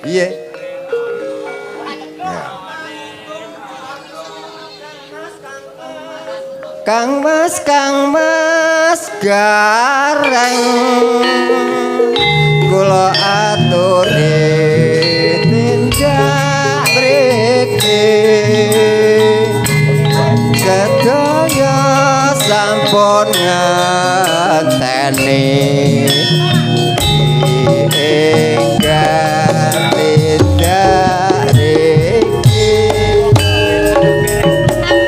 Piye? Ya. Kang Mas Gareng kula aturi tindak mriki sedaya sampun ngenteni enggal tindak mriki.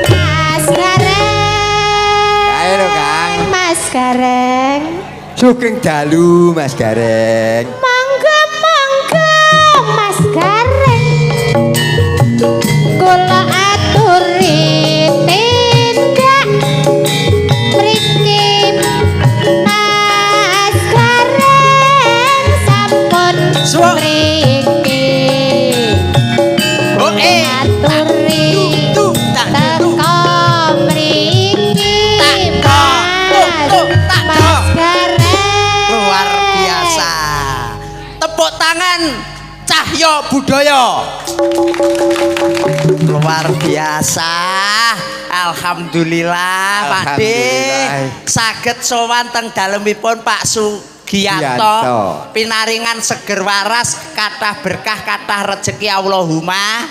Mas Gareng. Kae lho, Kang. Mas Gareng. Sugeng dalu Mas Gareng. Mangga mangga Mas Gareng. Kula aturi tindak mriki Mas Gareng sampun mriki. Oh, eh. Aturi Tu, tak, tu. teko mriki Tak, to, Mas. tu, tak, to. Mas Gareng. Luar biasa. Tepuk tangan Cahyo Budoyo. Luar biasa. Alhamdulillah, Pak D. Alhamdulillah. Saged sowan teng dalemipun Pak Sugianto. Gianto. Pinaringan seger waras, kathah berkah, kathah rejeki Allahumma.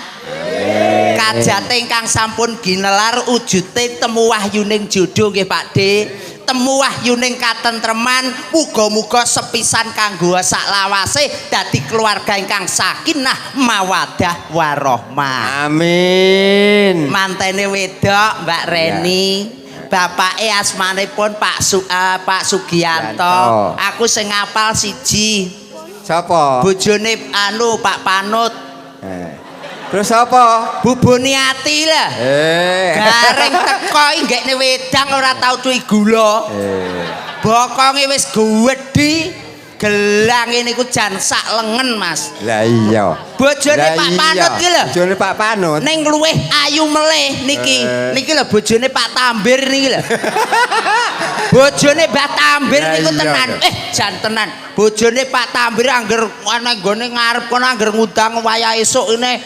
Kajate ingkang sampun ginelar wujute temu wahyuning jodoh nggih Pak D. Temu wahyuning katentreman, muga-muga sepisan kanggo saklawase dadi keluarga ingkang sakinah mawadah warahmah. Amin. Mantene wedok Mbak Reni. Bapake asmanipun Pak Sugianto. Gianto. Aku sing ngapal siji. Sapa? Bojone anu Pak Panut. Eh. Terus sapa? Bu Boniati lah. Eh. Gareng teko nggekne wedang ora tau cuwi gula. Eh. Bokonge wis gedhi, gelange niku jan sak lengen, Mas. Lah iya. Bojone Lah Pak iya. Panut ki lho. Bojone Pak Panut. Ning luwih ayu melih niki. Eh. Niki lho bojone Pak Tambir niki lho. Bojone Mbah Tambir Lah niku iya, tenan. lho. Jan tenan. Bojone Pak Tambir angger ana nggone ngarep kono angger ngundang wayah esuk ini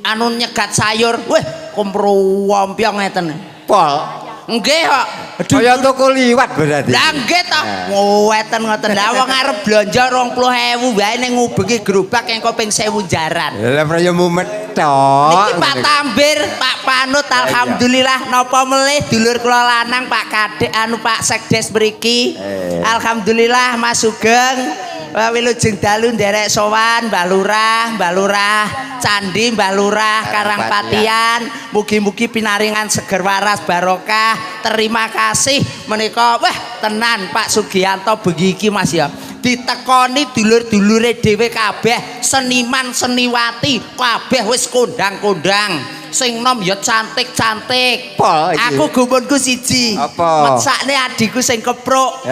anu nyegat sayur. Weh, kumruwompyong ngeten. Pol. Nggih kok. Aduh. Kaya toko liwat berarti. Lah nggih to. Nah. Ngeten ngoten. Lah wong arep blanja 20.000 wae ning ngubengi gerobak engko ping 1000 jaran. Lah ya mumet tok. Niki Pak Tambir, Pak Panut, Lah iya. alhamdulillah napa melih dulur kula lanang Pak Kadek anu Pak Sekdes mriki. Eh. Alhamdulillah Mas Sugeng. Wilujeng dalu nderek sowan Mbah Lurah, Mbah Lurah Candi, Mbah Lurah Karangpatian. Mugi-mugi pinaringan seger waras barokah. Terima kasih menika. Wah, tenan Pak Sugianto bengi iki Mas ya. Ditekoni dulur-dulure dhewe kabeh, seniman seniwati kabeh wis kondang-kondang. Sing nom ya cantik-cantik. Pol iki. Aku gumunku siji. Apa? Mesakne adikku sing kepruk.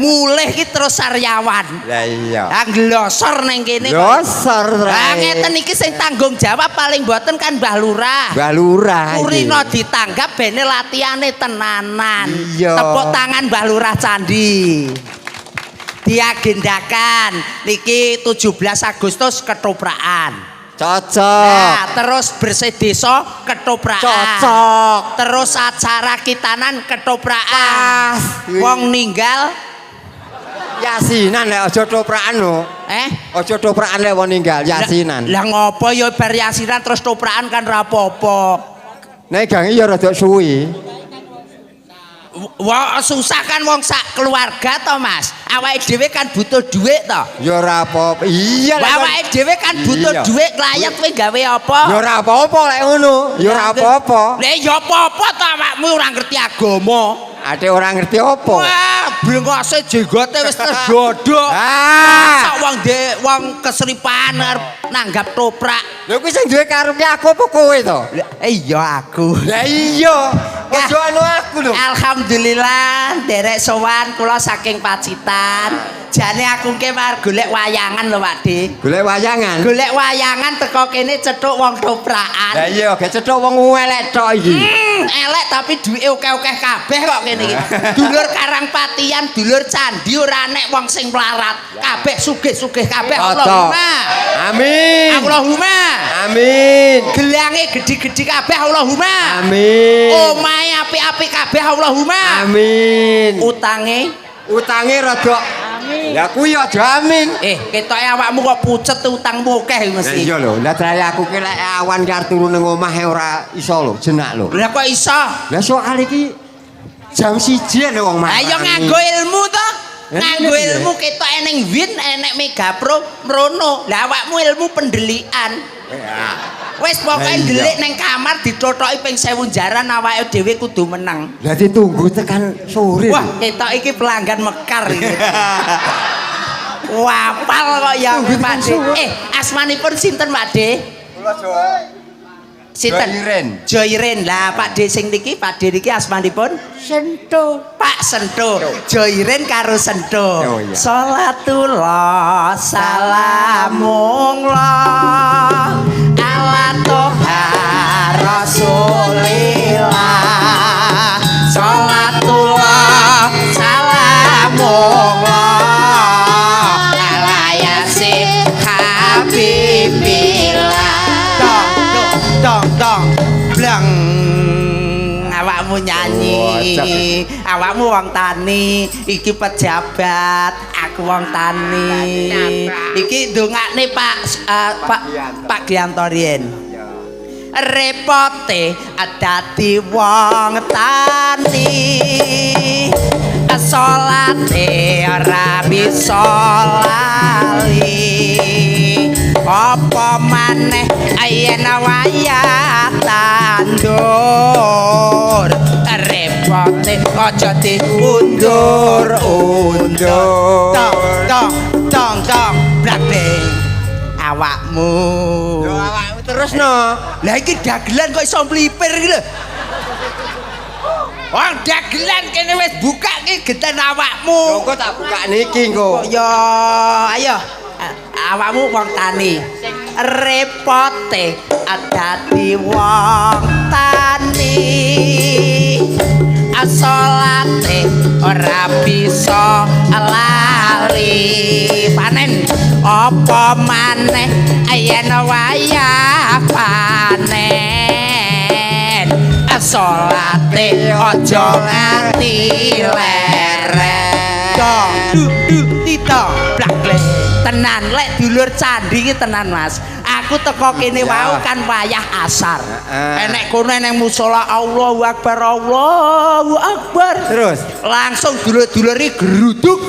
Mulih ki terus saryawan. Lah iya. Ah glosor ning kene. Glosor Lah trae. ngeten iki sing tanggung jawab paling boten kan Mbah Lurah. Mbah Lurah iki. Kurino ditanggap bene latihane tenanan. Iya. Tepuk tangan Mbah Lurah Candi. Diagendakan niki 17 Agustus ketoprakan. Cocok. Nah, terus bersih desa ketoprakan. Cocok. Terus acara kitanan ketoprakan. Pas. Wong ninggal Yasinan lek aja toprakan lho. eh Aja toprakan lek wong ninggal yasinan. Lah ngopo ya bar yasinan terus toprakan kan ra apa-apa. Nek gange ya rada suwi. Wah, susah kan wong sak keluarga to, Mas. Awake dhewe kan butuh duit to. Ya ora apa-apa. Iya lek Awake dhewe kan butuh Iya. duit layat kowe gawe apa? Ya ora apa-apa lek ngono. Ya ora apa-apa. Lah ya apa-apa to awakmu ora ngerti agama. Ate ora ngerti apa. Wah, brengose jenggote wis terdodok. Ah. Masa wong de wong kesripan arep nanggap toprak. Lha kuwi sing duwe karepe aku apa kowe to? Lah iya aku. Lah iya. Ojo anu aku lho. Alhamdulillah nderek sowan kula saking Pacitan. Jane aku ki mar golek wayangan lho Pak De. Golek wayangan. Golek wayangan teko kene cethuk wong toprakan. Lah iya, gak cethuk wong elek tok iki. Elek tapi duwike akeh-akeh kabeh kok kene iki. Dulur Karangpatihan, dulur Candi ora enek wong sing melarat. Kabeh sugih-sugih kabeh. Allahumma. Amin. Allahumma. Amin. Gelange gedhi-gedhi kabeh Allahumma. Amin. Omahe apik-apik kabeh Allahumma. Amin. Utange Utange rada. Amin. Lah kuwi aja amin. Ketoke awakmu kok pucet, utangmu akeh mesti. Iya lho, lah trae aku ki lek awan ki arep turu ning omah ora iso lho, jenak lho. Lah kok iso? Lah soal iki jam 1 lho wong Lah ya nganggo ilmu to. Lah, Nganggo piye? ilmu ketok eneng Win, enek Mega Pro mrono. Lah awakmu ilmu pendelikan. Ya. Wis pokoke Lah iya. ndelik ning kamar dithotoki ping 1000 jaran awake dhewe kudu menang. Lah ditunggu tekan sore. Wah, ketok iki pelanggan mekar iki. Wapal kok ya Tunggu Pak tekan De. sore. Asmanipun sinten Pak De? Kula Jawa. Sinten? Joiren. Joiren. Lah Pak De sing niki, Pak De niki asmanipun Sentuh. Pak Sento. Joiren karo Sento. Oh, iya. Salatullah salamullah ala toha rasulillah. Salatullah salamullah ala yasin habibillah. Dong dong dong dong blang, awakmu nyanyi, awakmu wong tani, iki pejabat, aku wong tani. Iki ndongakne Pak Pak Pak Gianto riyen, repote dadi wong tani, salate ora bisa lali, apa maneh yen wayah tandur, repote aja diundur undur. Tong tong tong tong blabeng awakmu. Yo awakmu terus no. Lah iki dagelan kok iso mlipir iki lho. Wong dagelan kene wis buka ki genten awakmu. Lho engko tak buka niki engko. Kok ya ayo awakmu wong tani. Repote dadi wong tani. Salate ora bisa lali. Panen apa maneh yen wayah panen. Salate aja nganti leren. Dong du du tito blak le. Tenan lek dulur Candi iki tenan Mas. Aku teko kene wau kan wayah asar. Enek kono eneng musala Allahu Akbar Allahu Akbar. Terus Langsung dulur-dulur iki geruduk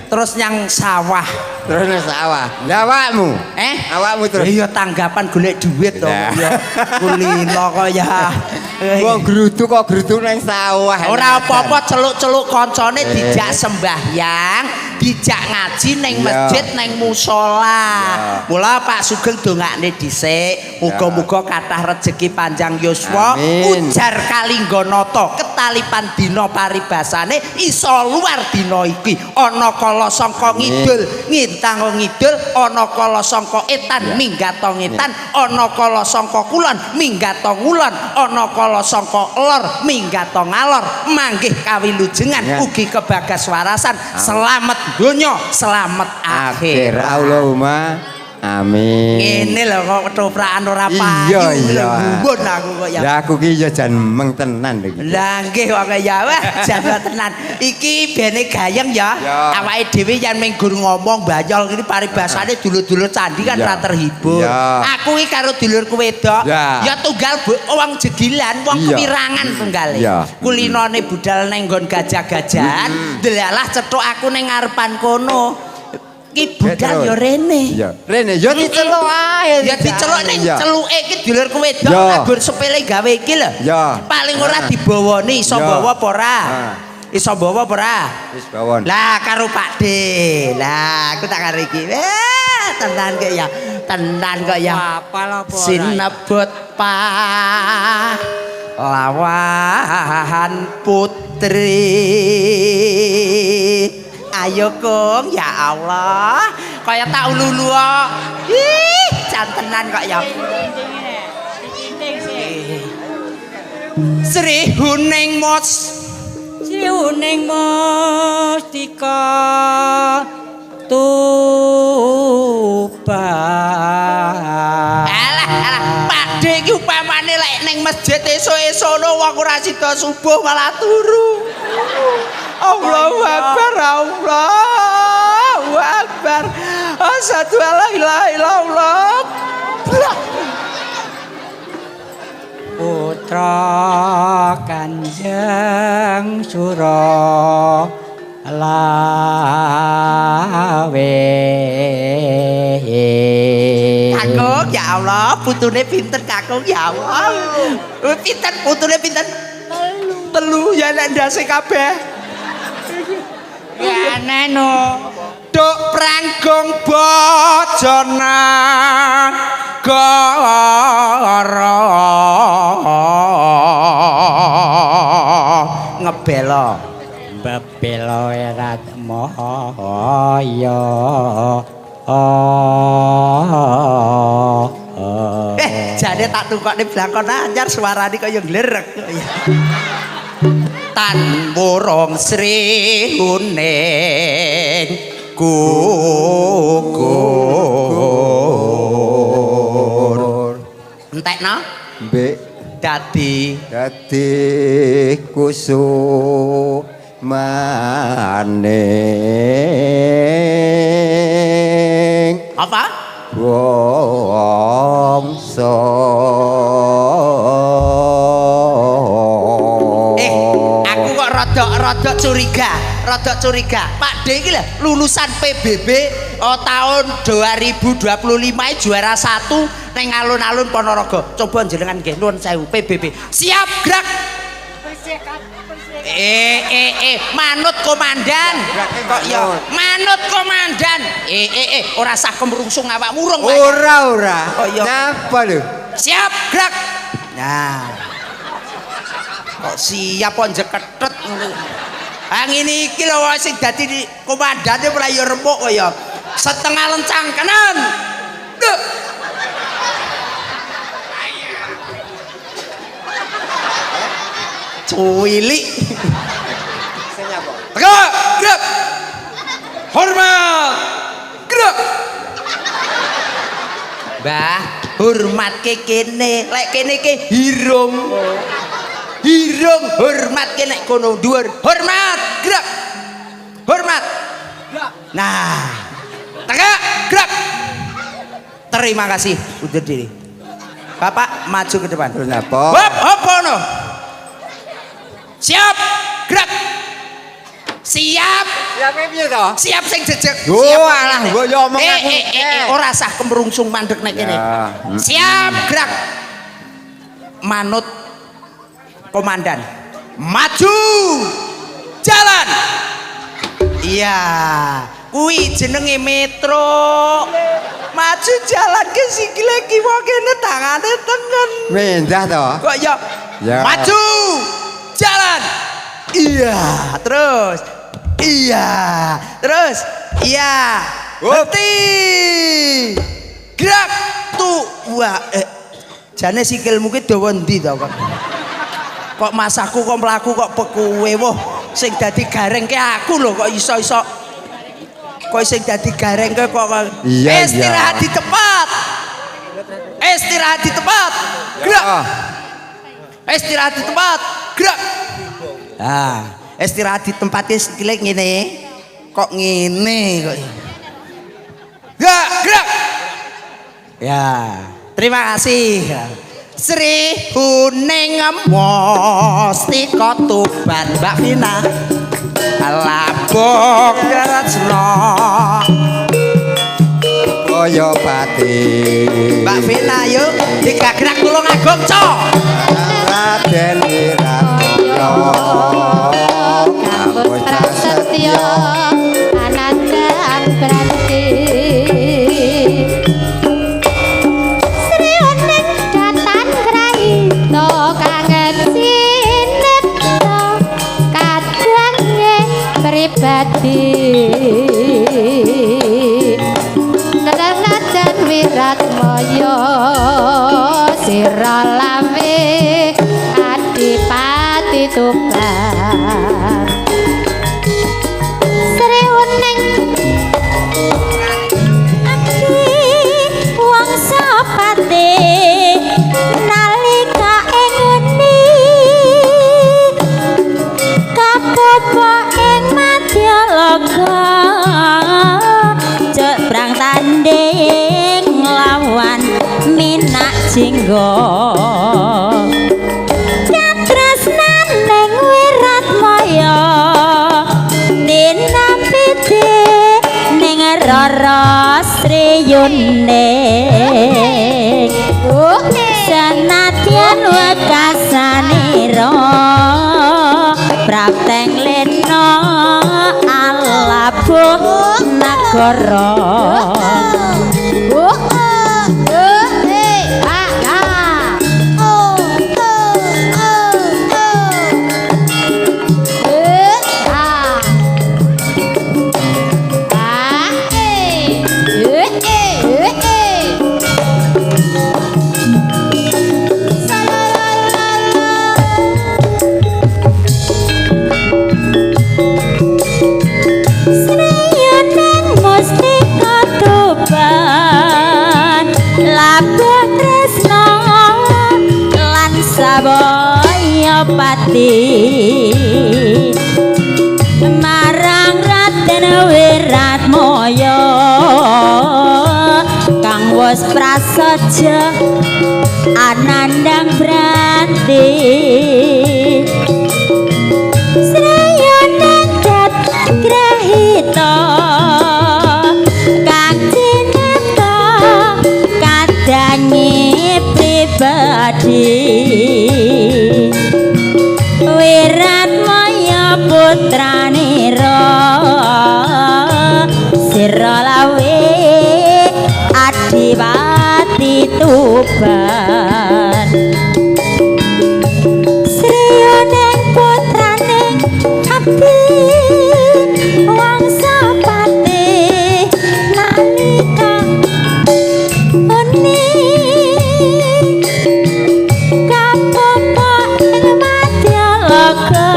terus nyang sawah. Terus nang sawah. Lah awakmu? Eh? Awakmu terus. Iya tanggapan golek duit to. Lah. Ya. Kulino kok ya. Wong geruduk kok geruduk nang sawah. Ora apa-apa celuk-celuk kancane dijak sembahyang, dijak ngaji ning masjid, ning musala. Mula Pak Sugeng dongakne dhisik, muga-muga kathah rejeki panjang yuswa, ujar kalingganata, ketalipan dina paribasane iso luar dina iki. Ana kala sangka ngidul, ngintang ngidul, ana kala sangka etan minggat ngetan, ana kala sangka kulon minggat ngulon, ana kala sangka lor minggat ngalor, manggih kawilujengan ugi kebagas warasan, selamat donya, selamat Akhir. akhir. Allahumma amin. Ngene lho kok ketoprakan ora payu. Iya, iya. Gumun aku kok ya. Lah aku ki ya jan meng tenan lho iki. Lah nggih kok ya wah jan tenan. Iki bene gayeng ya. Awake dhewe yen mung gur ngomong banyol ngene paribasane dulur-dulur Candi kan ora terhibur. Aku iki karo dulurku wedok ya tunggal wong jegilan, wong kewirangan tunggale. Kulinone budal ning nggon gajah-gajahan, delalah cethuk aku ning ngarepan kono. Ki budal ya rene. Iya. Rene ya diceluk ae. Ya diceluk ning celuke iki dulurku wedok agur sepele gawe iki lho. Paling ora dibawani iso bawa apa ora? Iso bawa apa ora? Wis bawon. Lah karo Pak D. Lah aku tak karo iki. Eh, tenan kok ya. Tenan kok ya. Apal apa ora? Sinebut pahlawan putri. Ayo Kung, ya Allah. Kaya tak ululu kok. Ih, jantenan kok ya. Sri Huning Mos. Sri Huning Mustika Tuban. Alah, alah, Pakde iki upamane lek ning masjid esuk-esuk no wong ora sida subuh malah turu. Allahu Akbar, Allahu Akbar. Asyhadu alla ilaha illallah. Putra Kanjeng Sura Lawe. Kakung, ya Allah, putune pinter Kakung, ya Allah. Pinter putune pinter. Telu. Telu ya nek ndase kabeh. Ya aneh no. Duk pranggung bojona goro ngebela Bebelo erat moyo. Jane tak tukokne blangkon anyar suarane kaya nglerek. Tan wurung sri huning gugur. Entekno Mbek dadi dadi kusumane. Apa? Bangsa. Aku kok rodok-rodok curiga, rodok curiga. Pak D iki lho lulusan PBB tahun 2025 juara 1 ning alun-alun Ponorogo. Coba jenengan nggih nuwun sewu PBB. Siap gerak. Manut komandan. Kok ya manut komandan. Ora sah kemrungsung awakmu urung. Ora ora. Oh, iya. Napa lho? Siap gerak. Nah. Kok siap kok njekethet ngono. Ah ngene iki lho sing dadi komandane ora ya remuk kok ya. Setengah lencang kanan. Duh. Cuwilik. Sing apa? Tegak, gerak. Hormat. Gerak. Mbah, hormatke kene. Lek kene ki hirung. Hirung hormat kene kono dhuwur. Hormat, gerak. Hormat. Nah. Tegak, gerak. Terima kasih undur diri. Bapak maju ke depan. Terus napa? Hop, hop kono. Siap, gerak. Siap. Siap piye to? Siap sing jejeg. Oh, Siap. alah, mbok yo omong aku. Ora sah kemrungsung mandek nek kene. Ya. Siap, gerak. Manut komandan. Maju. Jalan. Iya, kuwi jenenge metro. Maju jalan ke sikile kiwa kene tangane tengen. Mendah to? Kok ya? Ya. Maju. Jalan. Iya, terus. Iya, terus. Iya. Berhenti. Gerak tuh. Wah, jane sikilmu ki dawa endi to kok? Kok masaku kok mlaku kok pekuwe woh. Sing dadi gareng ke aku lho kok iso-iso. Kok sing dadi gareng ke kok. Iya, istirahat iya. di tempat. Istirahat di tempat. Gerak. Ya. Istirahat di tempat. Gerak. Nah, istirahat di tempatnya sikile ngene. Kok ngene kok. Gerak, gerak. Ya, terima kasih. Sri Huning Mustika Tuban Mbak Vina. Labok Tresno. Kaya pati. Mbak Vina yuk digerak tulung agung co. Raden Wiratya. Kampus Prasetyo Ananda Branti. Sri Huning datan grahita kangen sinipta kadange pribadi. Raden Wiratmaya sira lawe adi Tuban. Sri Wening abdi Wangsapati nalika ing ngeni kapopo ing Madyaloka jebrang tanding lawan Minak Jinggo katresnaning Wiratmaya tinampi ning Rara Sri Yuning senadyan wekasanira prapteng lena alabuh nagara. Sriyuning mustika Tuban labuh tresna lan sabaya pati marang Raden Wiratmaya kang wis prasaja anandang branti. Sriyuning dat grahita kang cineta kadangi pribadi Wiratmaya putranira sira lawe adipati Tuban. Sriyuning putrane abdi Wangsapati nalika eni kapopo ing Madyaloka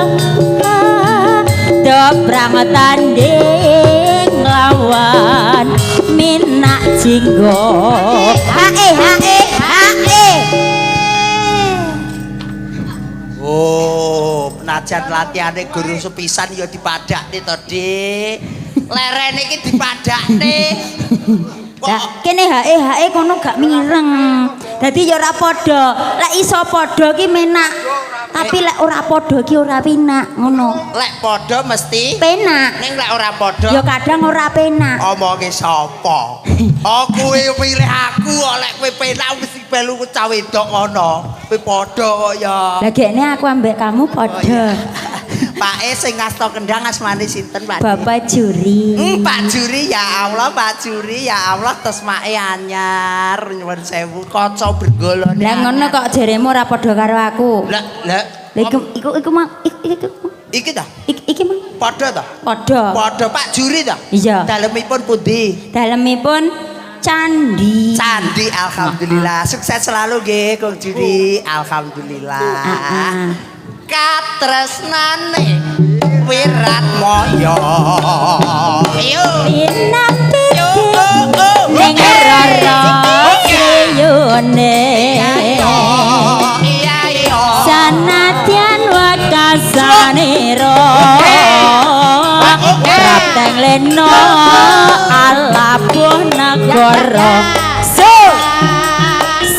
dobrang tanding lawan Minak Jinggo. Hae hae hae. Oh, najan latihane guru sepisan ya dipadakne to, Dik. Lerene iki dipadakne. Lah kene hae hae kono gak mireng. Dadi ya ora padha. Lek iso padha ki menak. Tapi lek ora padha ki ora penak ngono. Lek padha mesti Penak. Ning lek ora padha Ya kadang ora penak. Omonge sapa? Oh, kowe pilih aku, kok lek kowe penak mesti melu cah wedok ngono. Kowe padha kok ya. Lah gekne aku ambek kamu padha. Pak E sing ngasta kendang asmane sinten, Pak? Bapak Juri. Pak Juri ya Allah, Pak Juri ya Allah tesmake anyar nyuwun sewu kaca bergolone. Lah ngono kok jaremu ora padha karo aku. Lah, lah Lah iku iku iku mang iku iki ta? iki mang Padha ta? padha. Padha Pak Juri ta? Iya. Dalemipun pundi? Dalemipun candi. Candi alhamdulillah. Sukses selalu nggih Kung Juri. Alhamdulillah. Heeh. Katresnane Wiratmaya. Ayo. Pinampi Yo, oh, oh. ning Rara Sriyune. Iya, iya. Sanadyan wekasanira prapteng lena alabuh nagara. So.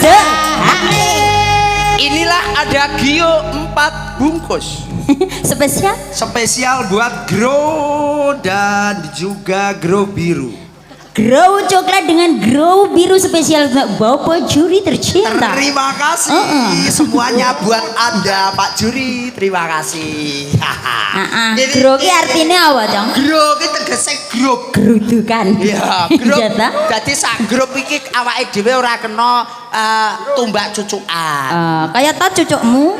So. Inilah ada Gio 4 bungkus. Spesial Spesial buat Grow dan juga Grow Biru. Grow coklat dengan grow biru spesial untuk Bapak Juri tercinta. Terima kasih semuanya buat Anda Pak Juri. Terima kasih. Heeh. Jadi- Grow ki artine apa, Cong? Grow ki tegese grup. Gerudukan. Iya, grup. Iya ta? Dadi sak grup iki awake dhewe ora kena tumbak cucukan. Kaya ta cucukmu?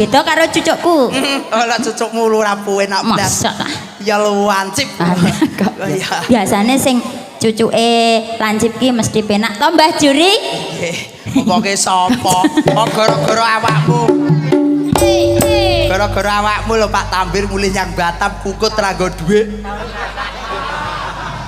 Beda karo cucukku. Oh, lah cucukmu lu ora enak blas. Masa ta? Ya lu lancip. Kok Oh, iya. Biasane sing cucuke lancip ki mesti penak to Mbah Juri? Omonge sapa? Oh, gara-gara awakmu. Gara-gara awakmu lho Pak Tambir mulih nyang Batam kukut ra nggo dhuwit.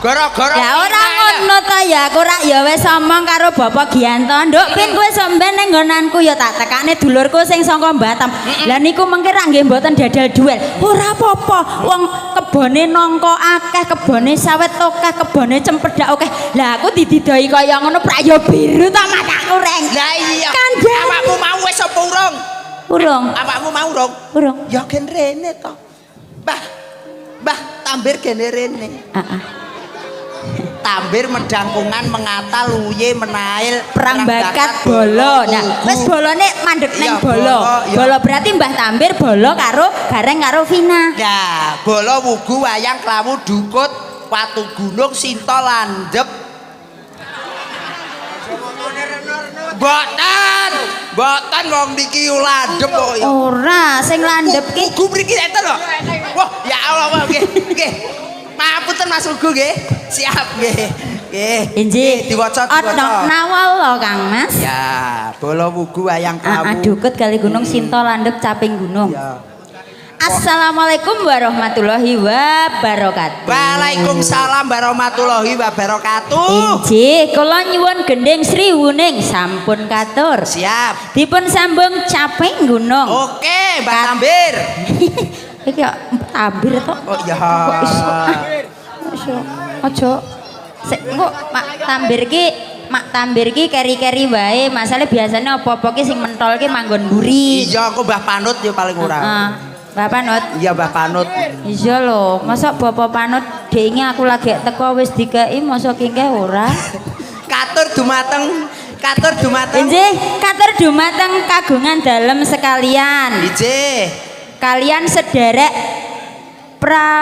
Gara-gara Ya ora ngono ta ya, aku rak ya wis omong karo Bapak Gianto. Nduk, pin kowe sampean ning nggonanku ya tak tekakne dulurku sing saka Batam. Lah niku mengke rak nggih mboten dadal duel. Ora apa-apa, wong kebone nangka akeh, kebone sawit akeh, kebone cempedak akeh. Lah aku dididoi kaya ngono prak ya biru ta mataku, Reng. Lah iya. Kandhani. Awakmu mau wis apa urung? Urung. Awakmu mau urung? Urung. Ya gen rene to. Mbah. Mbah, Tambir gene rene. Heeh. Tambir medangkungan mengata luye menail Perang bakat bolo. Nah, wis bolone mandek neng Iya, bolo. bolo, iya. Bolo berarti Mbah Tambir bolo karo Gareng karo Vina. Ya, bolo wugu wayang klawu dukut watu gunung sinto landhep. Mboten, mboten wong niki landhep kok ya. Ora, sing landhep ki Wugu mriki enten lho. Wah, ya Allah, wah, nggih, nggih. Mapunten Mas Ugu nggih. Siap nggih. Nggih. Injih. Nggih, diwaca Ono diwaca. nawal lho Kang Mas. Ya, bolo wugu wayang Ah, klawu. dukut kali gunung sinto landhep caping gunung. Ya. Assalamualaikum warahmatullahi wabarakatuh. Waalaikumsalam warahmatullahi wabarakatuh. Injih, kula nyuwun gending Sri Wuning sampun katur. Siap. Dipun sambung caping gunung. Oke, Mbak Tambir. Iki kok Tambir to. Oh iya. Kok iso? Ah, kok iso? Aja. Sik engko Mak Tambir ki Mak Tambir ki keri-keri wae. Masale biasane apa-apa ki sing mentol ki manggon mburi. Iya, aku Mbah Panut ya paling ora. Heeh. Mbah Panut. Iya, Mbah Panut. Iya lho, masa Bapak Panut dhek aku lagi teko wis dikeki masa kingkeh ora? Katur dumateng, katur dumateng. Injih, katur dumateng kagungan dalem sekalian. Injih. Kalian sederek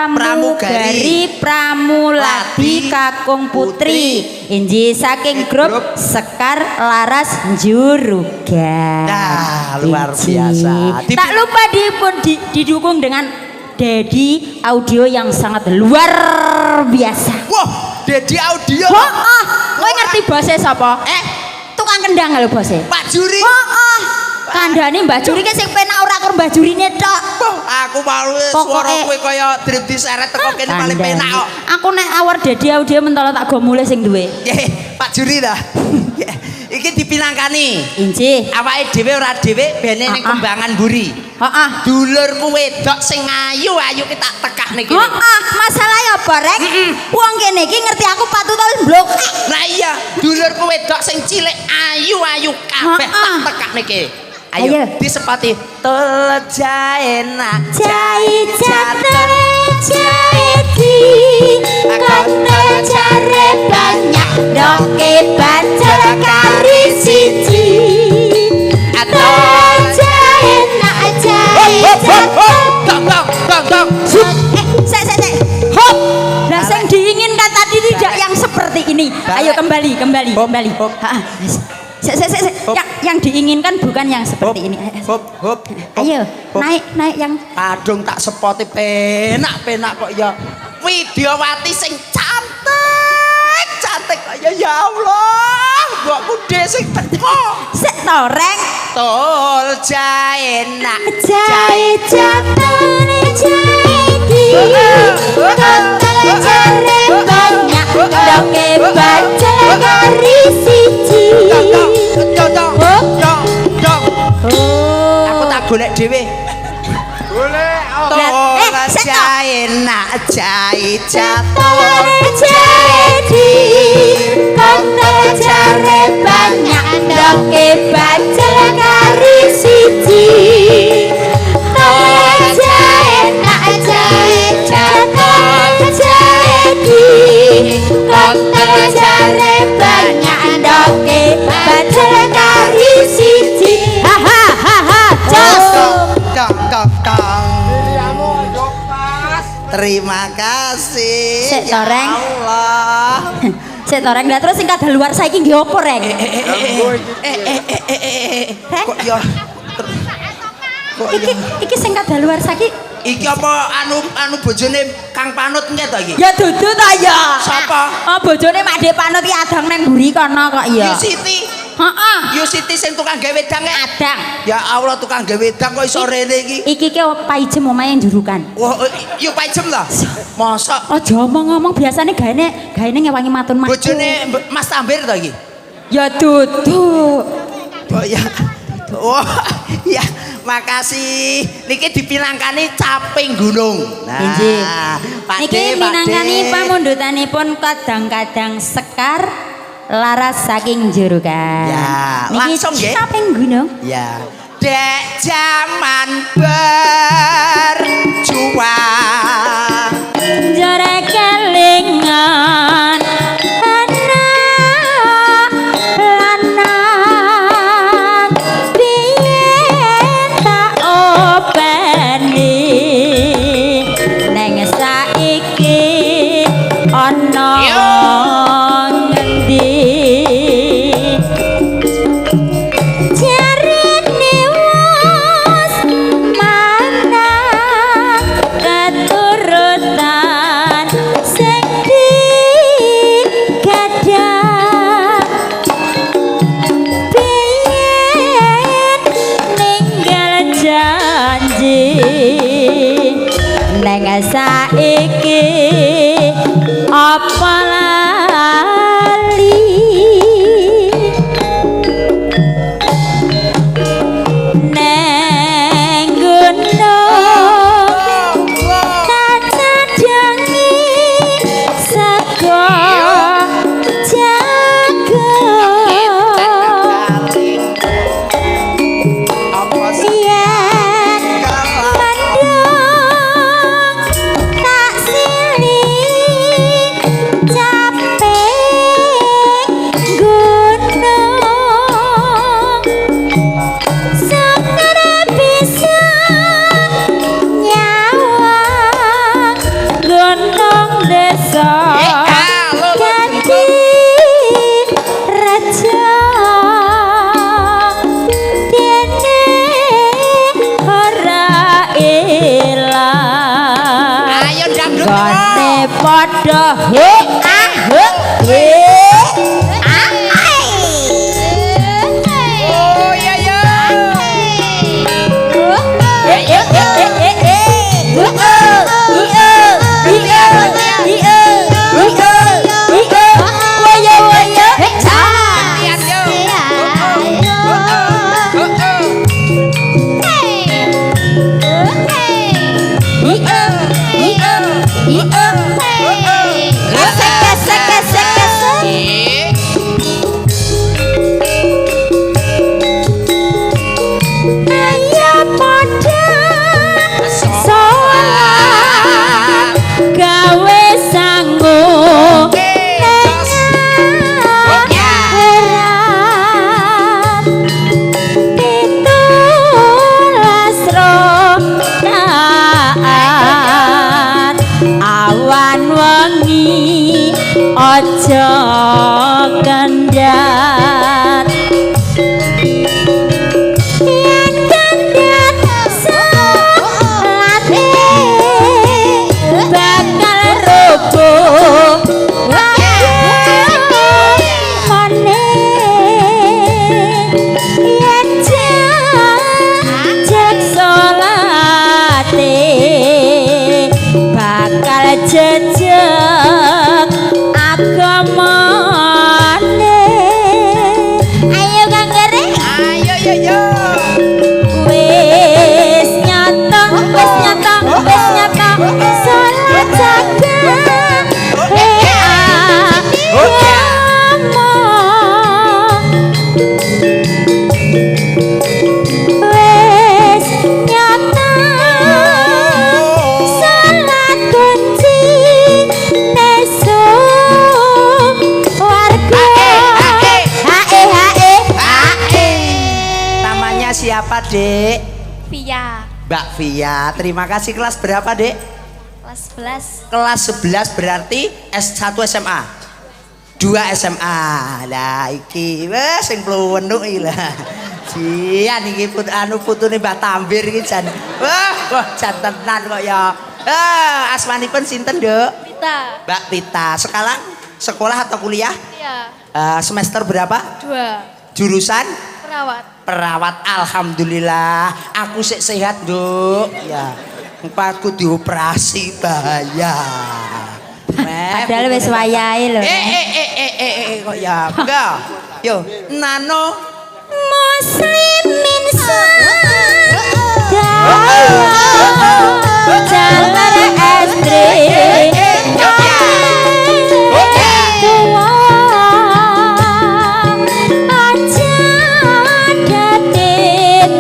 pramugari pramuladi kakung putri. Injih saking grup Sekar Laras Jurugan. Nah, luar biasa. Tak lupa dipun didukung dengan Dedi Audio yang sangat luar biasa. Wah, Dedi Audio. Oh, kowe ngerti bose sapa? Tukang kendang lho bose. Pak Juri. Heeh. Kandhane Mbah Juri ki sing penak ora kur Mbah Jurine tok. Wah, aku malu Pokoke- suara kowe kaya drip diseret teko kene paling penak kok. Aku nek awar Dedi Audio mentolo tak go mulih sing duwe. Nggih, Pak Juri ta. Iki dipinangkani. Injih. Awake dhewe ora dhewe bene ning kembangan mburi. Heeh. Dulurku wedok sing ayu-ayu ki tak tekakne kene. Heeh, masalahe apa rek? Wong kene iki ngerti aku patut wis blokek. Lah iya, dulurku wedok sing cilik ayu-ayu kabeh tak tekakne ki. Ayo, Ayo. disepati tol jaenak Jai jatuh jai di kono jare banyak doke bacel kari siji. Tol jaenak jai jatuh. Dong dong dong dong. Sek sek sek. Hop. Lah sing diinginkan tadi tidak yang seperti ini. Ayo kembali kembali kembali. Heeh. Sek sek sek. Yang diinginkan bukan yang seperti ini. Hop hop. Ayo, naik naik yang Kadung tak sepoti penak-penak kok ya. Widyawati sing cantik, cantik kok ya ya Allah. Mbokku dhe sing teko. Sik to, Reng. Tol jaenak Jai jatuh jai di kono jare banyak doke bacel kari siji. Dong dong dong dong. Aku tak golek dhewe. Golek. Tol sik to. jaenak jai jatuh. Jadi kono jare banyak doke bacel kari siji. Tol jaenak jai jatuh jadi kono jare banyak doke bacel kari siji. Ha ha ha ha. Jos. Dong dong dong. Terima kasih. Sik to, Ya Reng. Allah. Sik to, Reng. Lah terus sing kadaluar saiki nggih opo, Reng? Eh. Kok ya kok Iki ya iki sing kadaluar saiki iki apa anu anu bojone Kang Panut engke to iki? ya dudu ta ya. Sapa? Oh, bojone Mak De Panut ki adang nang mburi kono kok ya. Yu Siti. Heeh. Yu Siti sing tukang gawe wedang e. Adang. Ya Allah, tukang gawe wedang kok iso rene iki. Iki ki Paijem omahe njurukan. Wah, yu Paijem ta? Mosok Aja omong-omong, biasane gaene gaene ngewangi matun-matun. Bojone Mas Tambir to iki? Ya duduk. Oh ya. Oh ya, makasih. Niki dipinangkani Caping Gunung. Nah, Injih. Pak Niki D, Pak D. minangkani pamundutanipun kadang-kadang sekar laras saking jurukan. Ya, niki langsung nggih. Caping Gunung. Ya. Dek jaman berjuang. Jare kelingan anak lanang piye tak openi neng saiki ana ngendi jarene wis manah keturutan sing digadang biyen ninggal janji neng saiki apa lali neng gunung tak cadangi sego jagung Apa sih? yen mendung tak silih capek gunung sakare bisa nyawang gunung desa ganti raja dene ora ilang. Ayo dangdut. Gone padha he ah he he ah. Oh iya ya. Eh eh eh eh eh eh. Uh, uh, uh, uh, uh, uh, uh. Woyo woyo. Gantian yo. Oh, oh, oh, oh. Gesek gesek gesek gesek. Ayo padha sholat gawe sangu neng akhirat 17 rakaat awan wengi aja kendhat yen kendhat salate bakal rubuh agamane yen jejeg salate bakal jejeg agamane. Ayo Kang Gere. Ayo yo yo. Wis nyata, wis nyata, wis nyata salat jaga agama. Wis nyata salat kunci nesu warga. Hae hae hae. Namanya siapa, Dek? Via. Mbak Via. Terima kasih. Kelas berapa, Dek? Kelas 11. Kelas 11 berarti S1 SMA. 2 SMA. Lah iki wis sing pluwenuk iki lah. Jian iki put anu putune Mbah Tambir iki jan. Wah, wah jan tenan kok ya. Ah, asmanipun sinten, Nduk? Pita. Mbak Pita. Sekarang sekolah atau kuliah? Iya. Semester berapa? 2. Jurusan Perawat. Perawat. Alhamdulillah. Aku sik sehat, Nduk. Ya. Empatku dioperasi bahaya. Padahal wis wayahe lho. Eh eh eh eh eh eh kok ya. Enggak. Yo, Nano. Muslimin sadaya jalar estri tuwa aja dadi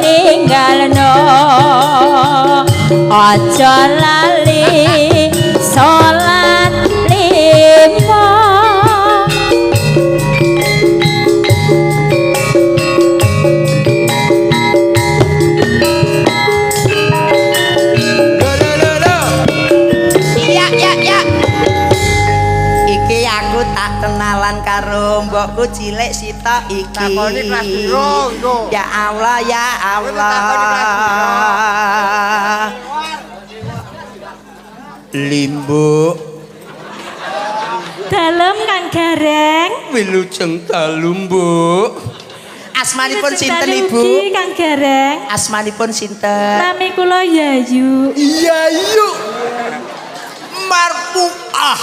tinggalno, aja lali salat lima. Lho lho lho lho. Iya ya ya. Iki aku tak kenalan karo mbokku cilik sitok iki. Takoni kelas piro engko? Ya Allah, ya Kowe takoni kelas. Allah. Limbuk. Dalem, Kang Gareng. Wilujeng dalu, Mbuk. Asmanipun Wilujeng sinten, dalu Ibu? ugi, Kang Gareng. Asmanipun sinten? Nami kula Yayu. Iya yuk. Marfuah.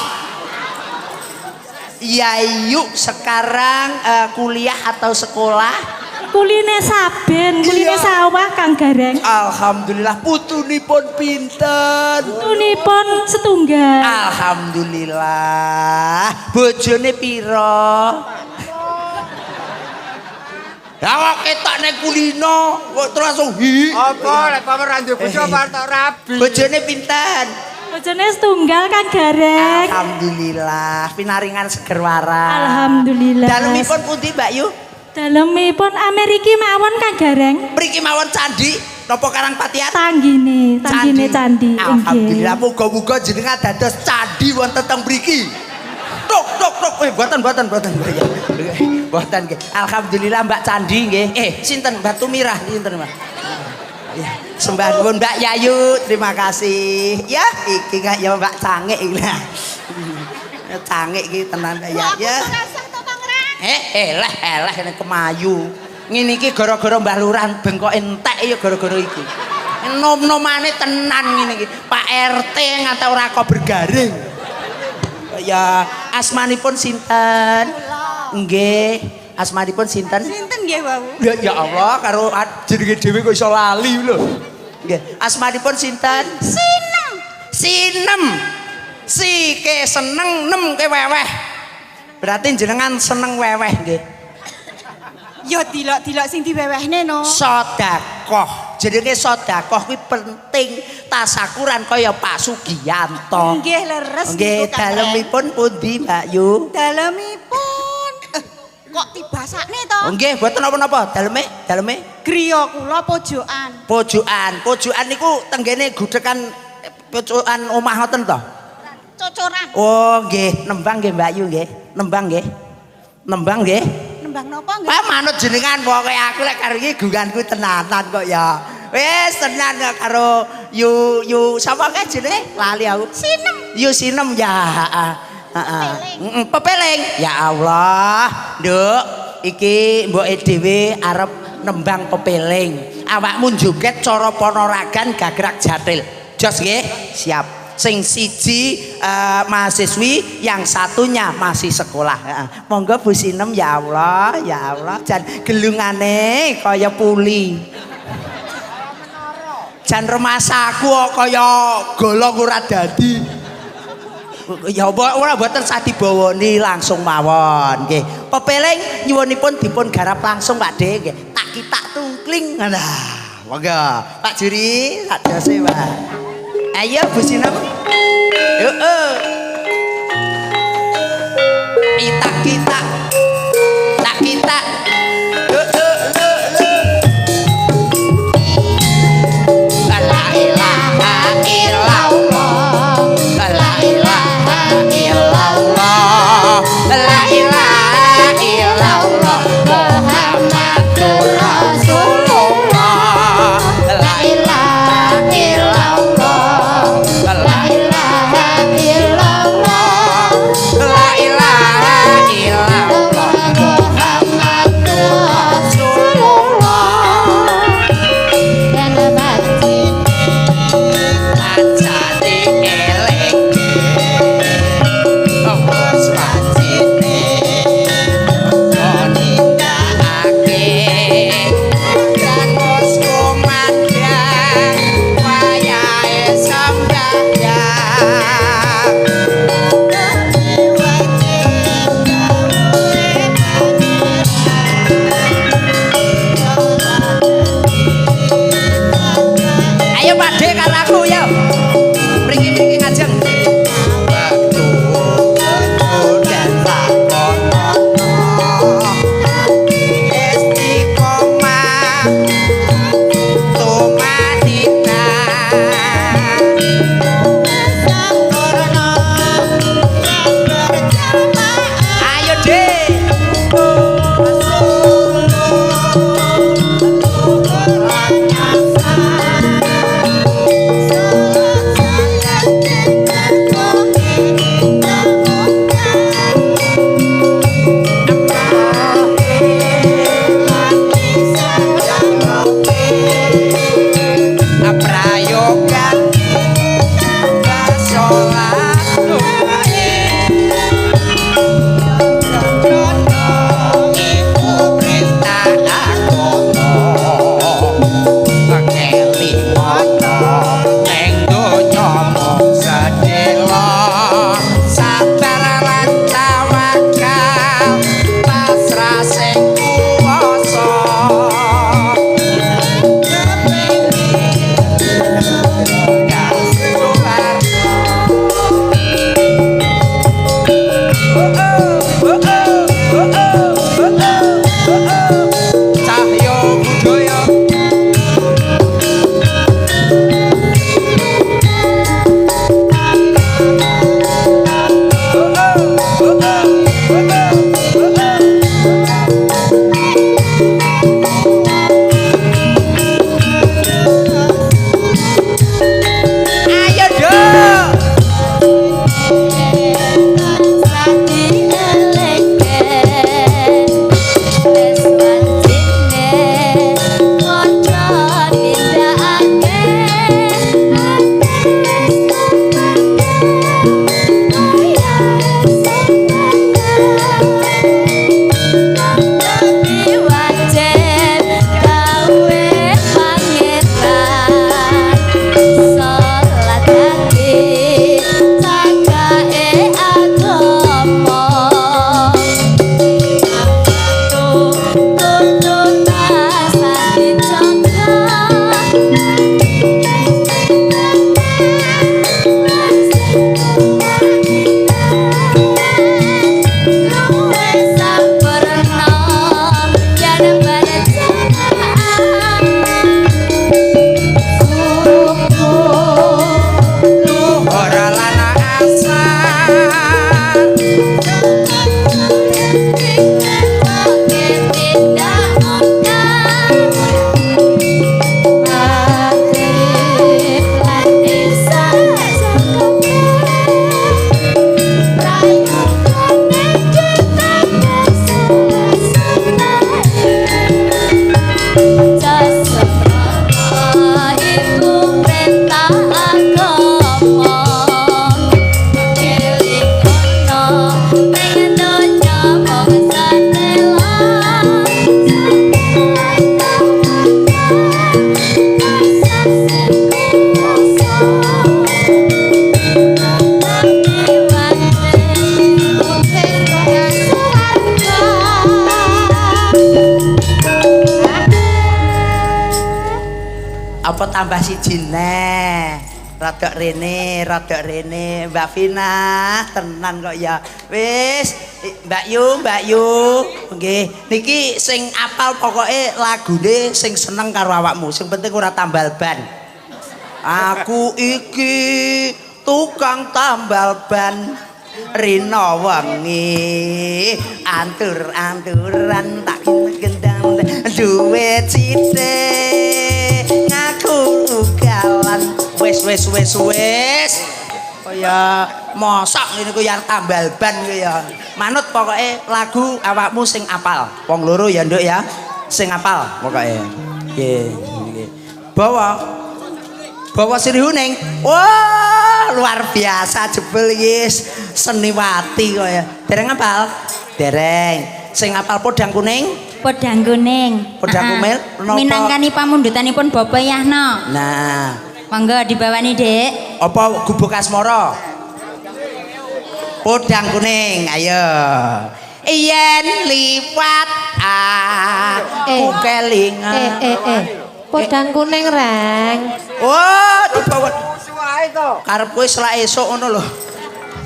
Yayu sekarang kuliah atau sekolah? Kuline saben, kuline Iya. sawah, Kang Gareng. Alhamdulillah, putunipun pinten? Tunipun setunggal. Alhamdulillah. Bojone piro? Lah kok ketok nek kulino kok terus langsung hi. Apa lek pamer ra duwe bojo apa tok rabi? Bojone pinten? Bojone setunggal, Kang Gareng. Alhamdulillah, pinaringan seger waras. Alhamdulillah. Dalemipun pundi, Mbak Yu? Dalemipun Ameriki mawon, Kang Gareng. Mriki mawon candi napa Karangpatihan? Tanggine, tanggine candi. Alhamdulillah, muga-muga jenengan dados candi wonten teng mriki. Tok tok tok. Eh, mboten mboten mboten. Ya. Mboten nggih. Alhamdulillah, Mbak Candi nggih. Eh, sinten Batu Mirah sinten, Mbak? Ya, sembah nuwun Mbak Yayu, terima kasih. Ya, iki kak ya Mbak Cangik iki lah. Cangik iki tenan Mbak ya. Ya. Eh, eleh eleh ini kemayu. Ngene iki gara-gara Mbah Lurah bengkoke entek ya gara-gara iki. Nom-nomane tenan ngene iki. Pak RT nganti ora kok bergaring. Ya, asmanipun sinten? Nggih, asmanipun sinten? Sinten nggih wau? Ya, ya Allah, karo jenenge dhewe kok iso lali lho. Nggih, asmanipun sinten? Sinem. Sinem. Si ke seneng, nem ke weweh. Berarti jenengan seneng weweh nggih. Ya dilok-dilok sing diwewehne no. Sedekah. Jenenge sedekah kuwi penting, tasakuran kaya Pak Sugiyanto. Nggih leres Nggih, niku, Kang. dalemipun pundi, Mbak Yu? Dalemipun kok dibasakne to? Oh, nggih, mboten napa-napa. Daleme, daleme Griya kula pojokan. Pojokan. Pojokan niku tenggene gudekan pojokan omah ngoten to? Cocoran. Oh, nggih, nembang nggih Mbak Yu nggih. Nembang nggih. Nembang nggih. Nembang napa nggih? Wah, manut jenengan pokoke aku lek karo iki gunganku tenanan kok ya. Wis tenan kok karo Yu Yu sapa kae jenenge? Lali aku. Sinem. Yu Sinem ya, heeh. Heeh. Heeh, pepeling. Ya Allah, Nduk, iki mboke dhewe arep nembang pepeling. Awakmu joget cara ponoragan gagrak jathil. Jos nggih? Siap. Sing siji mahasiswi, yang satunya masih sekolah. Heeh. Monggo Bu Sinem, ya Allah, ya Allah. Jan gelungane kaya puli. Jan remasaku kok kaya golong ora dadi. Ya apa ora mboten sadibawani langsung mawon nggih. Pepeling nyuwunipun dipun garap langsung Pak De nggih. Tak kitak tungkling. Nah, monggo Pak Juri, sak dose Pak. Ayo Bu Sinem. Heeh. Pitak kitak. Tak kitak. Lho lho lho lho. La ilaha illallah. La ilaha illallah. La ilaha illallah. Muhammadur Rasulullah. La ilaha illallah. La ilaha illallah. La ilaha illallah. Ayo Pak De karo aku yo. Mriki-mriki ngajeng. Waktu dan lakono istiqomah tumanina ayo De. Prayoga salat iku perintah agama ngelingono ning donya mung sedhela sabar lan tawakal pasrah sing kuwasa. Cahyo budaya. Ayo dong. Ora lan asar. Iku perintah agama eling ono ning donya mung sedhela. Apa tambah siji neh? Rodok rene, rodok rene, Mbak Vina, tenan kok ya. Wis, Mbak Yu, Mbak Yu. Nggih, niki sing apal pokoke lagune sing seneng karo awakmu. Sing penting ora tambal ban. Aku iki tukang tambal ban. Rina wengi antur-anturan tak gendang duwe sithik ngaku ugalan. Wis wis wis wis kaya mosok ngene ku ya tambal ban ku ya. Manut pokoke lagu awakmu sing apal. Wong loro ya nduk ya, sing apal pokoke. Nggih nggih. Bawa bawa sirih huning. Wah, luar biasa jebul iki seniwati kaya. Dereng apal? Dereng. Sing apal podang kuning? Podang kuning. Podang kumil, napa? Minangkani pamundutanipun Bapak Yahno. Nah, Monggo dibawani, Dik. Apa gubuk asmara? Podang kuning, ayo. Yen liwat aku kelingan. Podang kuning, Reng. Oh, dibawa. Karep kowe selak esuk ngono lho.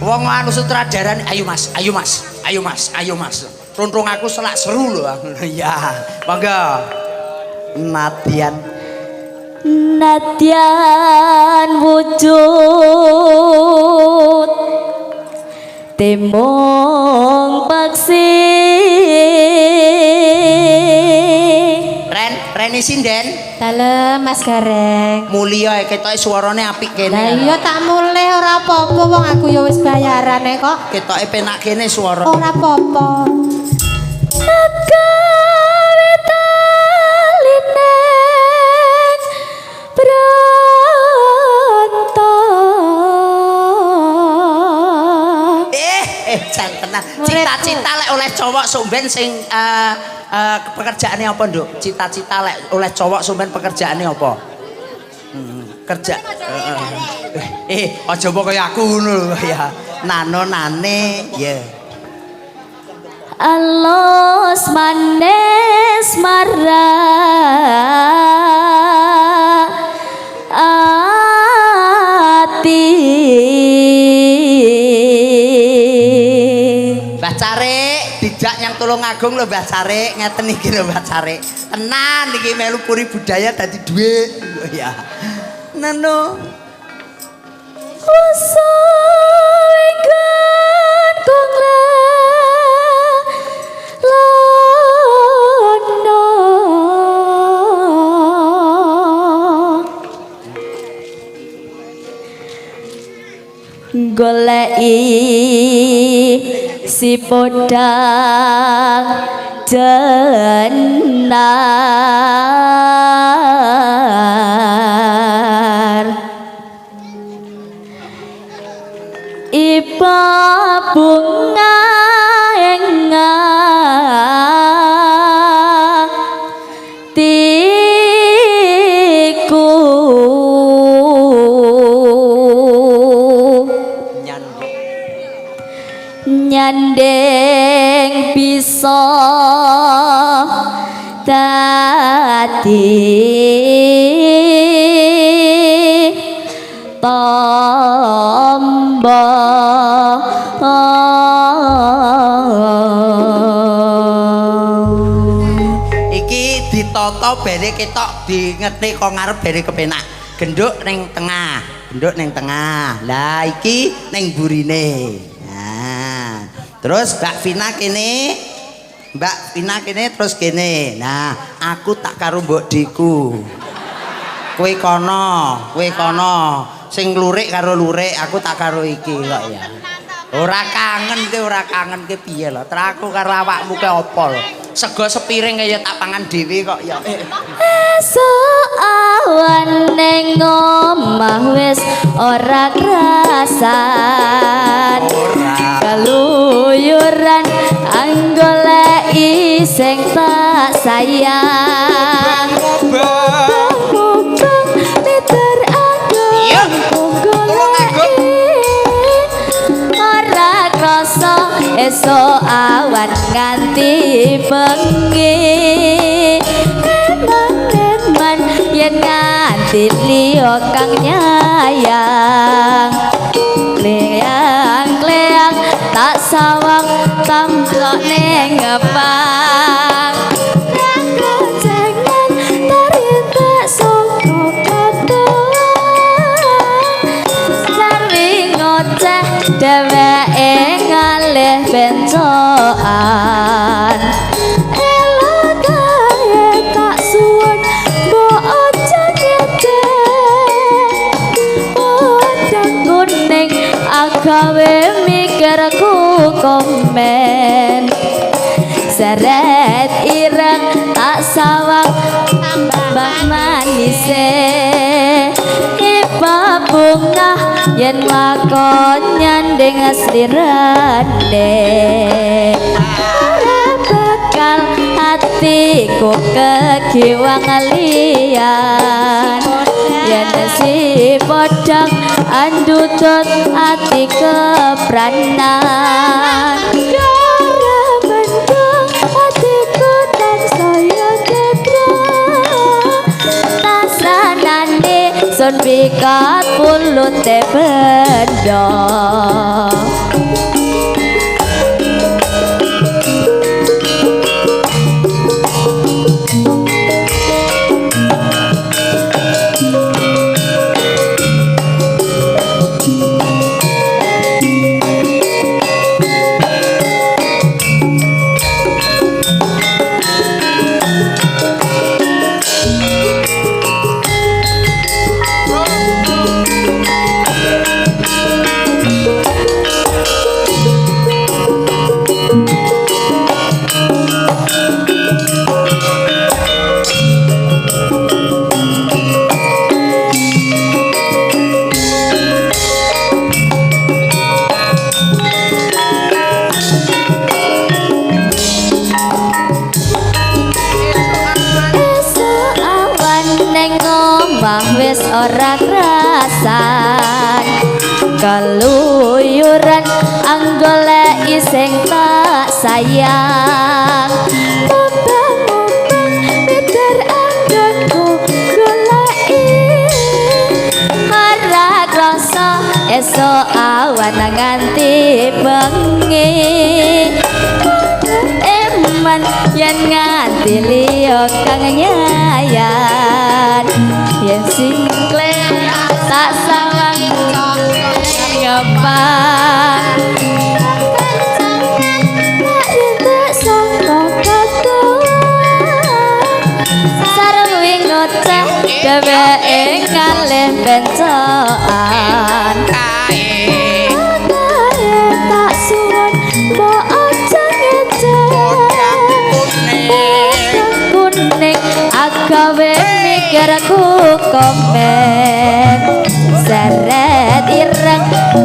Wong anu sutradarane, ayo Mas, ayo Mas, ayo Mas, ayo Mas. Runtung aku selak seru lho. Ya, monggo. Nadian. Nadyan wujud temong paksi. Ren, Reni sinden. Dalem Mas Gareng. Mulya ketoke suarane apik kene. Lah iya tak mulih ora apa-apa wong aku ya wis bayarane kok. Ketoke penak kene suara. Ora apa-apa. Agawe talineng bronto. Jan tenan. Cita-cita lek oleh cowok sumben sing pekerjaannya apa, Nduk? Cita-cita lek oleh cowok sumben pekerjaannya apa? Kerja. Aja mbok kaya aku ngono lho ya. Nano nane, ya. Alos manis marah ati. Mbah Carik dijak nyang Tulungagung lho Mbah Carik, ngeten iki lho Mbah Carik. Tenan iki melu puri budaya dadi dhuwit. Oh ya. Nano. Rasa ingkang kong lono. Goleki si podang jenar. Iba bunga ing atiku. Nyandeng bisa dadi tombo. Iki ditata bene ketok di ngerti kok ngarep bene kepenak. Genduk ning tengah, genduk ning tengah. Lah iki ning burine. Nah, terus Mbak Vina kene, Mbak Vina kene terus kene. Nah, aku tak karo mbokdiku. Kowe kono, kowe kono. Sing lurik karo lurik, aku tak karo iki kok ya. Ora kangen ki, ora kangen ki piye lho. Traku karo awakmu ki apa lho. Sego sepiring kaya tak pangan dhewe kok ya. Esuk awan ning omah wis ora krasan. Keluyuran anggoleki sing tak sayang. Mubeng miter aku goleki ora krasa esuk awan nganti bengi. Eman-eman yen nganti liya kang nyayang. Kleang-kleang tak sawang tamplok ning ngepang. Goncengan tarintek saka kadoan. Sarwi ngoceh dheweke ngalih bencokan. Elok kae tak suwun mbok aja ngedek. Podang kuning agawe mikirku komen. Seret ireng tak sawang tambah manise. Iba bunga yen lakon nyanding slirane. Ora bakal atiku kegiwang liyan. Yen si podang andutut ati kepranan. Remen sun pikat pulute benda. Wis ora krasan keluyuran anggoleki sing tak sayang. Mubeng-mubeng mider anggonku goleki ora krasa esuk awan nganti bengi. Eman yen nganti liya kang nyayan yen singkle tak sawang ngepang tak sangka katuan sarwi ngoceh dheweke ngalih bencokan. Kae tak suwun mbok aja ngecek kuning agawe mikirku komen seret ireng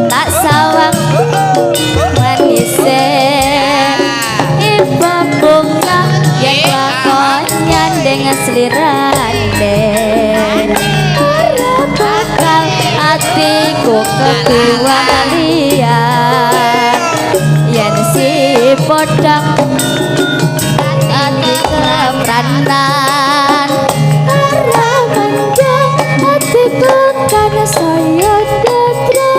tak sawang manise iba bunga yen lakon nyandeng slirane ora bakal atiku keduan liyan yen si podang ati kepranan ora mendang atiku kan saya datra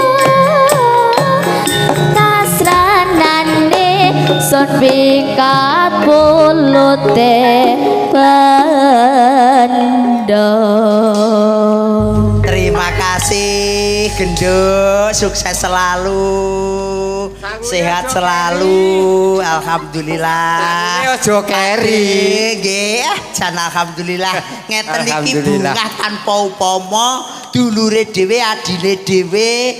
tasranane sun pikat pulute bendo. Terima kasih Genduk, sukses selalu, sehat selalu, alhamdulillah. Aja keri. Nggih, jan alhamdulillah. Ngeten iki bungah tanpa upama, dulure dhewe, adine dhewe,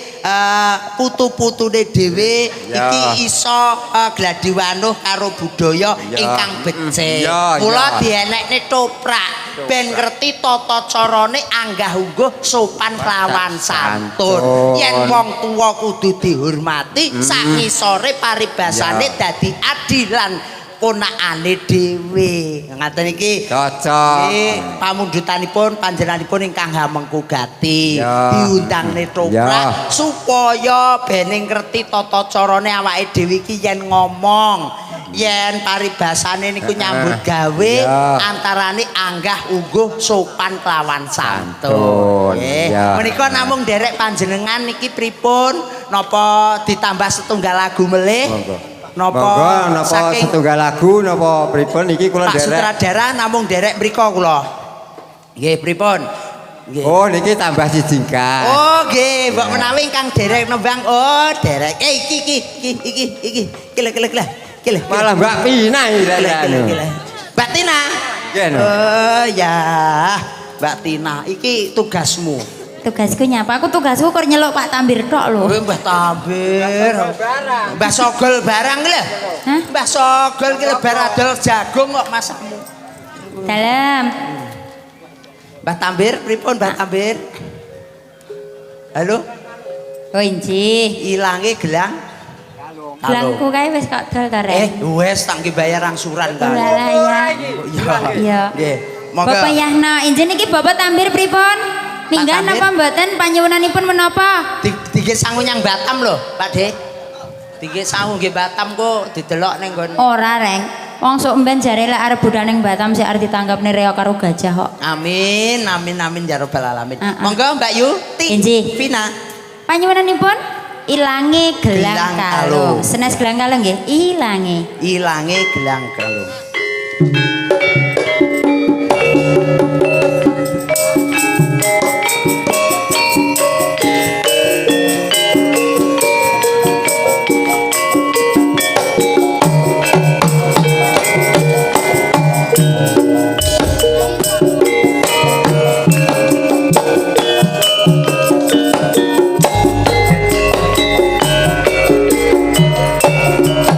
putu-putune dhewe iki iso gladiwanuh karo budaya ingkang becik. Mula dienekne toprak ben ngerti tata carane anggah ungguh sopan kelawan santun. Yen wong tuwa kudu dihormati, sak ngisore paribasane dadi adilan ponakane dhewe. Ngaten iki cocok. Nggih, pamundutanipun panjenenganipun ingkang hamengku gati diundangne toprak supaya ben ngerti tata carane awake dhewe iki yen ngomong, yen paribasane niku nyambut gawe antarane anggah ungguh sopan kelawan santun. Nggih. Menika namung nderek panjenengan niki pripun? Napa ditambah setunggal lagu melih? Napa napa setunggal lagu napa pripun niki kula nderek. Pak sutradara namung nderek mriko kula. Nggih pripun? Nggih. Oh niki tambah sijingkat. Oh nggih, mbok menawi ingkang derek nembang. Oh derek. Iki iki iki iki iki. Kile kile kile. Kile. Malah Mbak Tina iki lho. Mbak Tina. Nggih. Oh ya, Mbak Tina, iki tugasmu. Tugasku nyapa? Aku tugasku kur nyeluk Pak Tambir tok lho. Kowe Mbah Tambir. Mbah Sogol barang ki lho. Mbah Sogol ki lebar adol jagung kok masakmu. Dalem. Mbah Tambir pripun Mbah Tambir? Halo. Oh injih. Ilange gelang. Gelangku kae wis kok dol to, Rek. Wis tak nggih bayar angsuran ta. Lah ya. Iya. Nggih. Monggo. Bapak Yahno, injih niki Bapak Tambir pripun? Minggah napa mboten panyuwunanipun menapa? Dikit sangu nyang Batam lho, Pak De. Dikit sangu nggih Batam kok didelok ning nggon. Ora, Reng. Wong sok mben jare lek arep budal ning Batam sik arep ditanggapne reok karo gajah kok. Amin, amin, amin ya rabbal alamin. Heeh. Monggo Mbak Yu, Ti, Injih. Vina. Panyuwunanipun ilange gelang Gelang kalung. kalung. Senes gelang kalung nggih, ilange. Ilange gelang kalung.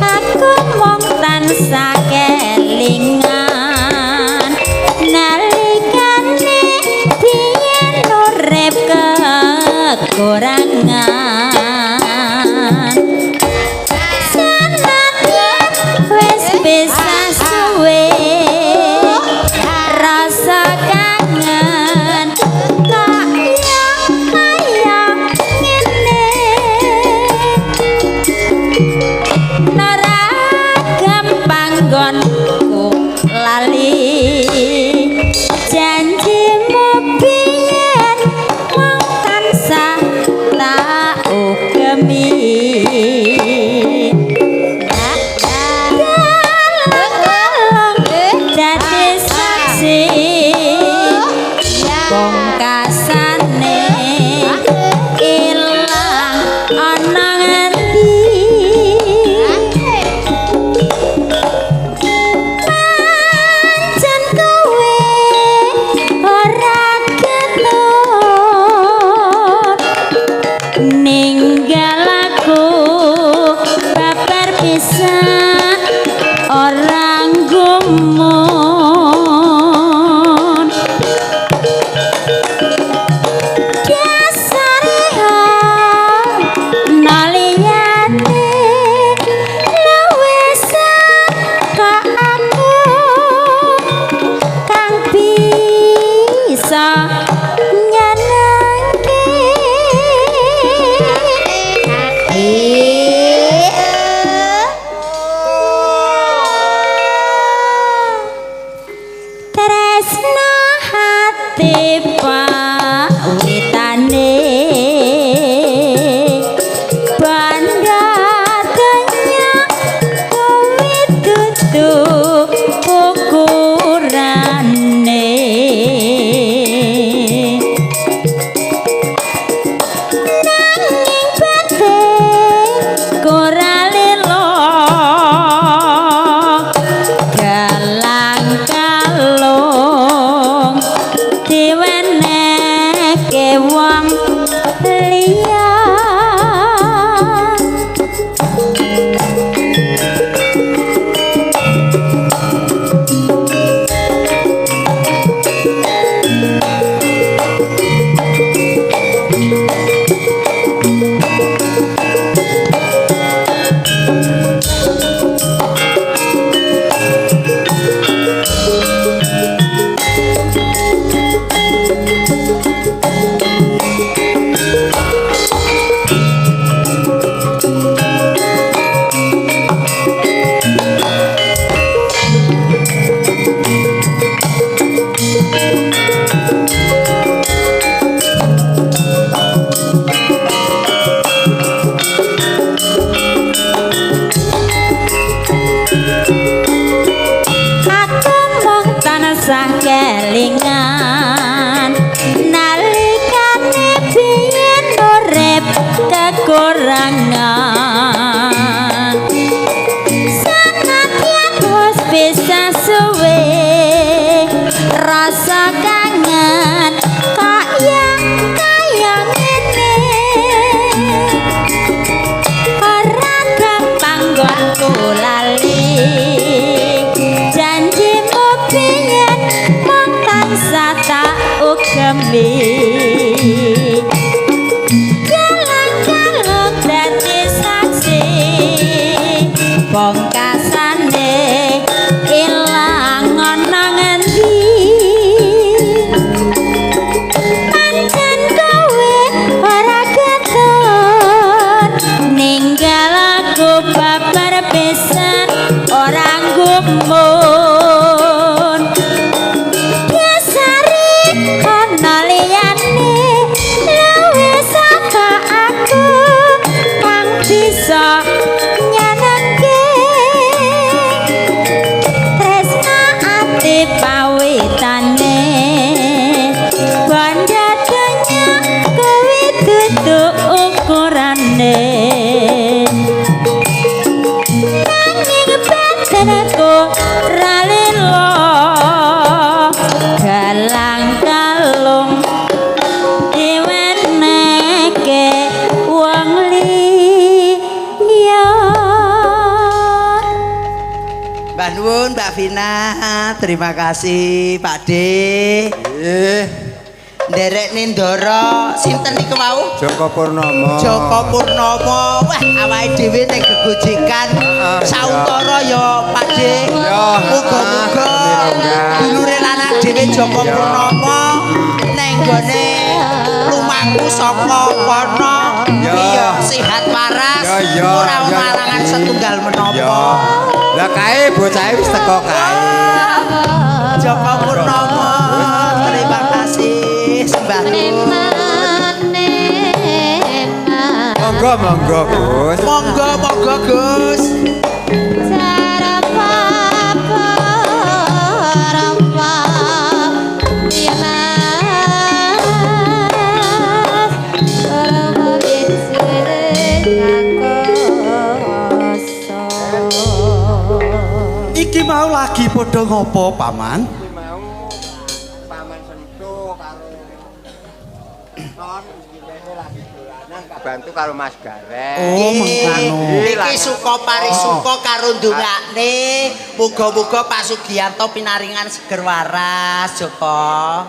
Aku mung tansah kelingan nalikane biyen urip kekurangan. Sanadyan wis pisah suwe, rasa kangen kok yo kaya ngene. Ora gampang nggonku lali janjimu biyen mung tansah tak ugemi. Kalung dadi saksi pungkasane ilang ana ngendi. Pancen kowe ora ketut ninggal aku babar pisan ora gumun. Dasare ana liyane luwih saka aku kang bisa nyenengke. Tresna hati pawitane bandha donya kowe dudu ukurane. Nanging batin ora lelo gelang kalung diwenehke wong liya. Aku mung tansah kelingan nalikane biyen urip kekurangan. Sanadyan wis pisah suwe, rasa kangen kok ya kaya ngene. Ora gampang nggonku lali janjimu biyen mung tansah tak ugemi. Gelang kalung dadi Terima kasih Pak D. Nggih. Nderek Nindara, sinten niku wau? Joko Purnomo. Joko Purnomo. Wah, awake dhewe ning gegojekan sauntara ya Pak D. Ya. Muga-muga dulure lanang dhewe Joko Purnomo neng gone lumaku saka kono ya sehat waras, ora ono alangan setunggal menapa. Lah kae bocahe wis teko kae. Joko Purnomo, terima kasih sembah nuwun. Monggo monggo Gus. Monggo monggo Gus. Iki mau lagi padha ngopo, Paman? Iki mau Paman sentuh karo ton iki lagi dolanan bantu karo Mas Gareng. Oh, mengkono. Iki suka parisuka karo ndongakne muga-muga Pak Sugiyanto pinaringan seger waras, Joko.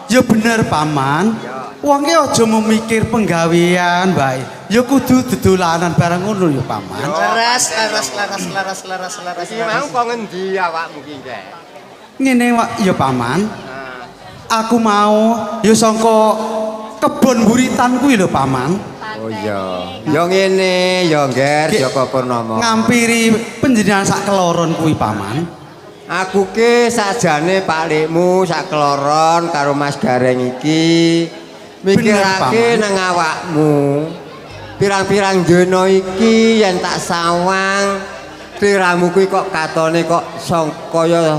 Ya bener, Paman. Wong ki aja memikir penggawean wae. Ya kudu dodolanan barang ngono ya, Paman. Leres, leres, leres, leres, leres, leres. Iki mau kok ngendi awakmu ki, Gek? Ngene ya, Paman. Aku mau ya sangka kebon buritan kuwi lho, Paman. Oh iya. Ya ngene ya, Ngger Joko Purnomo. Ngampiri panjenengan sak keloron kuwi, Paman. Aku ki sajane Pak Likmu sak keloron karo Mas Gareng iki mikirake nang awakmu. Pirang-pirang dina iki yen tak sawang sliramu kuwi kok katone kok kaya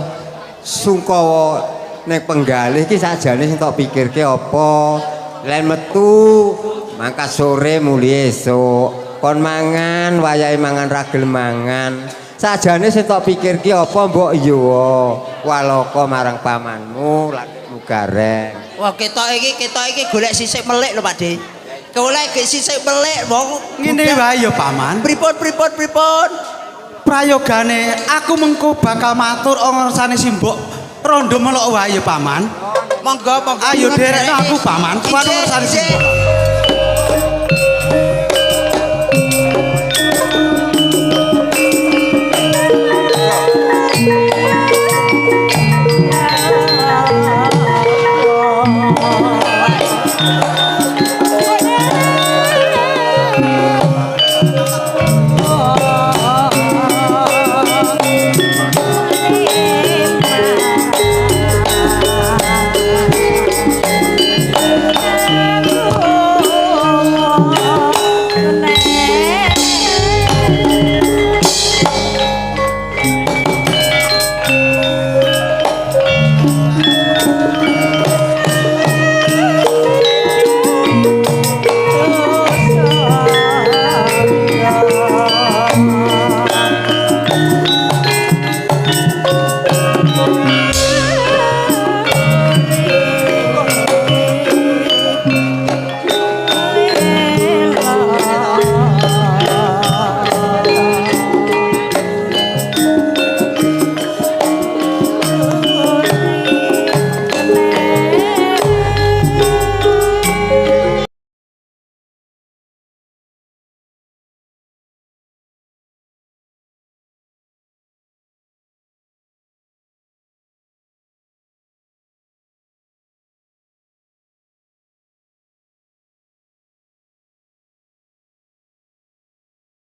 sungkawa ning penggalih iki sajane sing tok pikirke apa? Len metu mangkat sore muli esuk, kon mangan wayahe mangan ra gelem mangan. Sajane sing tok pikirke apa mbok yo walaka marang pamanmu lan Gareng. Wah, ketok iki golek sisik melik lho Pak De. Golek sisik melik wong ngene wae ya Paman. Pripun pripun pripun? Prayogane aku mengko bakal matur ngersane simbok rondo melok wae ya Paman. Monggo monggo. Ayo derekno aku Paman. Kuwi ngersane simbok.